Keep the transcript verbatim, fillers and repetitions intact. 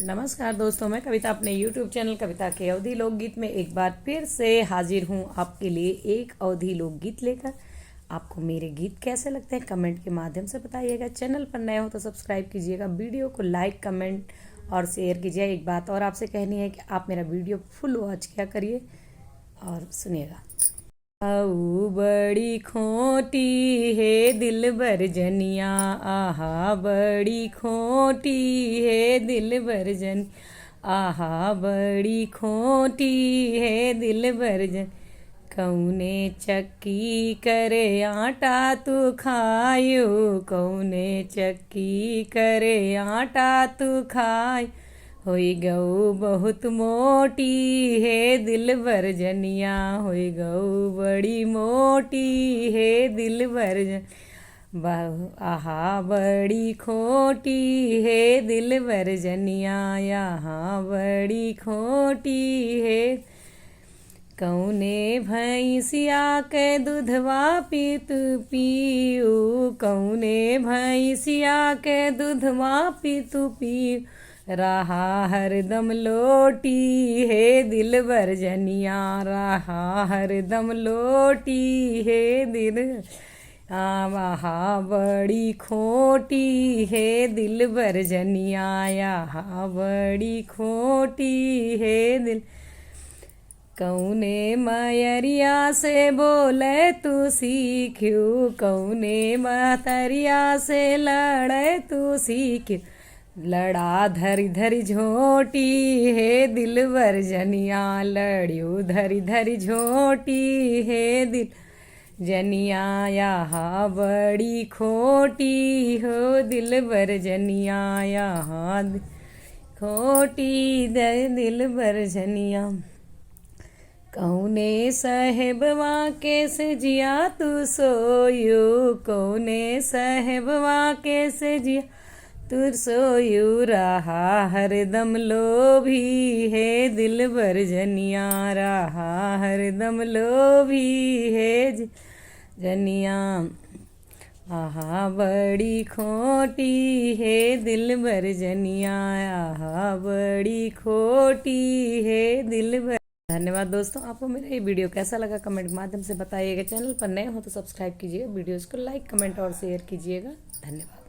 नमस्कार दोस्तों, मैं कविता अपने YouTube चैनल कविता के अवधी लोकगीत में एक बार फिर से हाजिर हूँ आपके लिए एक अवधी लोकगीत लेकर। आपको मेरे गीत कैसे लगते हैं, कमेंट के माध्यम से बताइएगा। चैनल पर नए हो तो सब्सक्राइब कीजिएगा, वीडियो को लाइक, कमेंट और शेयर कीजिए। एक बात और आपसे कहनी है कि आप मेरा वीडियो फुल वॉच किया करिए और सुनिएगा। आऊ बड़ी खोटी हे दिलबर जनिया, आहा बड़ी खोटी हे दिलबर जन, आहा बड़ी खोटी हे दिलबर जन। कौने चक्की करे आटा तू खायो, कौने चक्की करे आटा तू खायो। होई गऊ बहुत मोटी हे दिलबर जनिया, होई गऊ बड़ी मोटी हे दिलबर जन। बहु-, आहा बड़ी खोटी हे दिलबर जनिया, आहा बड़ी खोटी हे। कौने भैंसिया के दूधवा पी तू पीऊ, कौने भैंसिया के दूधवा पी तू पीऊ। रहा हरदम लोटी हे दिलबर जनिया, रहा हरदम लोटी हे दिल। आहा बड़ी खोटी हे दिलबर जनिया, आहा बड़ी खोटी हे दिल। कौने मयरिया से बोले तू सीख्यू, कौने महतरिया से लड़े तू सीख्यू। लड़ा धरी धरी झोटी हे दिलबर जनिया, लड़ियो धरी धरी झोटी हे दिल जनिया, आहा बड़ी खोटी हो दिलबर जनिया, आहा दि-, खोटी दे दिलबर जनिया। कौने साहेबवा के सेजिया तू सोयो, कौने साहेबवा के सेजिया तू सोयो। रहा हरदम लोभी हे दिलबर जनिया, रहा हरदम लोभी हे ज-, जनिया। आहा बड़ी खोटी हे दिलबर जनिया, आहा बड़ी खोटी हे दिलबर। धन्यवाद दोस्तों, आपको मेरा ये वीडियो कैसा लगा कमेंट के माध्यम से बताइएगा। चैनल पर नए हो तो सब्सक्राइब कीजिएगा, वीडियोज़ को लाइक, कमेंट और शेयर कीजिएगा। धन्यवाद।